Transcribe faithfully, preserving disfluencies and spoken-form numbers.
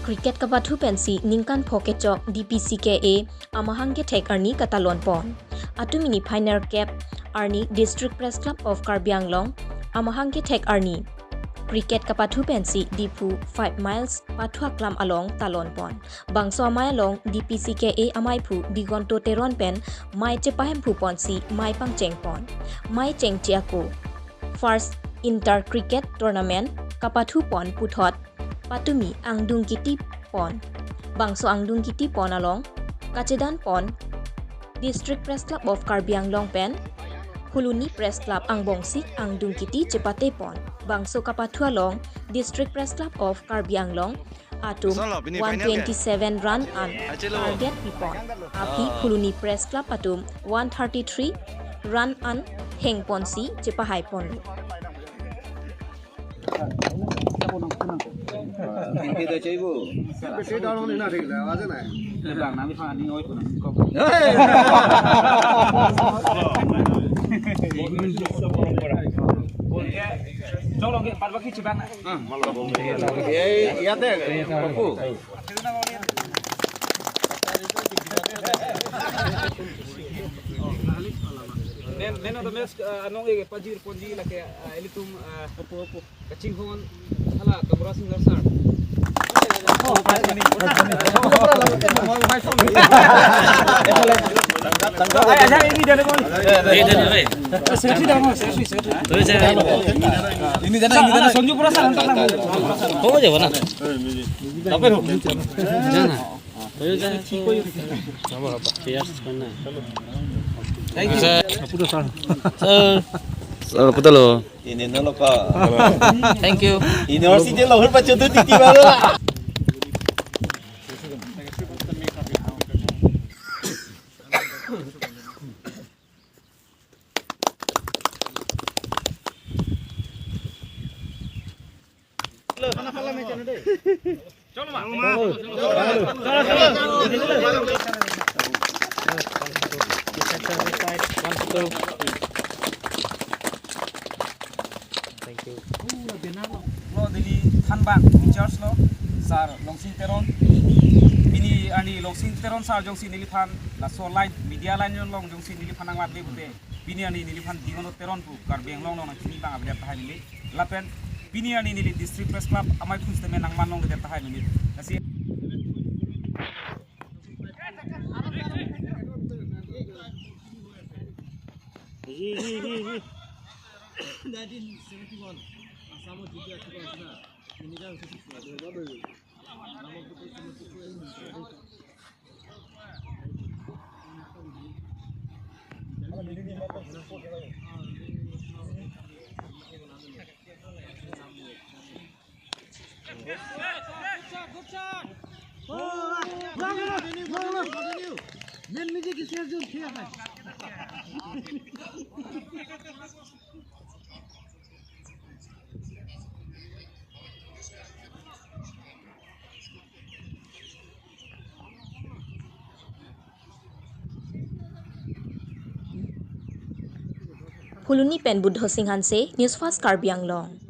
Cricket kapathu pensi ningkan pho kechok D P C K A amahang kethek arni katalon pon. Atum ini phainer kep arni District Press Club of Karbi Anglong amahang kethek arni cricket kapathu pensi Diphu five miles pathu aklam along talon pon. Bangso amei along D P C K A ameiphu Digonto Teron pen mei chepahemphu ponsi mei pangcheng pon. Mei chengche ako First Inter Cricket Tournament kapathu pon puthot patumi angdung kiti pon. Bangso angdung kiti pon along kachedan pon District Press Club of Karbi Anglong pen Phuloni Press Club angbongsi angdung kiti chepate pon. Bangso kapathu along District Press Club of Karbi Anglong atum Solo, bini final ke? One twenty-seven run an Acelo. Target pi pon. Aphi Ah. Phuloni Press Club atum one thirty-three run an heng ponsi chepahai pon. Kita coba. Bang, nami fan ani oi pun. Cholo ke, pat baki chibang na. Iya, iya deh, Papu. Nen, nen ada mes, eh, anong e pajir ponji lake, eh, ilitum, eh, kachinghon hala Kamra Singh sir. Ai, ai, ini dia, dia, dia. Secretary dah, secretary, secretary. Ini dia, ini dia. Sonju pura sir, hantar na. Ho jabo na. Apa ho? Jana. Ho jabo. Sama apa? Cheers karna. Thank you. Sir. Sir. Sir, puta lo. Ini nolo pa. Thank you. University lo hur pa chutu titi baru. Thank you. Lo neli thanbang in charge lo, Sir Longsing Teron. Pini arni Longsing Teron sir jongsi neliphan laso line, media line along jongsi neliphan nangmatle pute, pini arni neliphan Digonto Teron pu Karbi Anglong along nangchini abang avedet tahai neli. Lapen pini arni neli District Press Club amei phun sitame nangman longledet tahai neli. Lasi nineteen seventy-one, Assam-ot J P Active Commissioner, Minister of Social Welfare. Good shot, good shot. Long, long, long, long. Main music is here, Jun, here hai. Phuloni pen Buddho Singh Hanse, News Fast Karbi Anglong.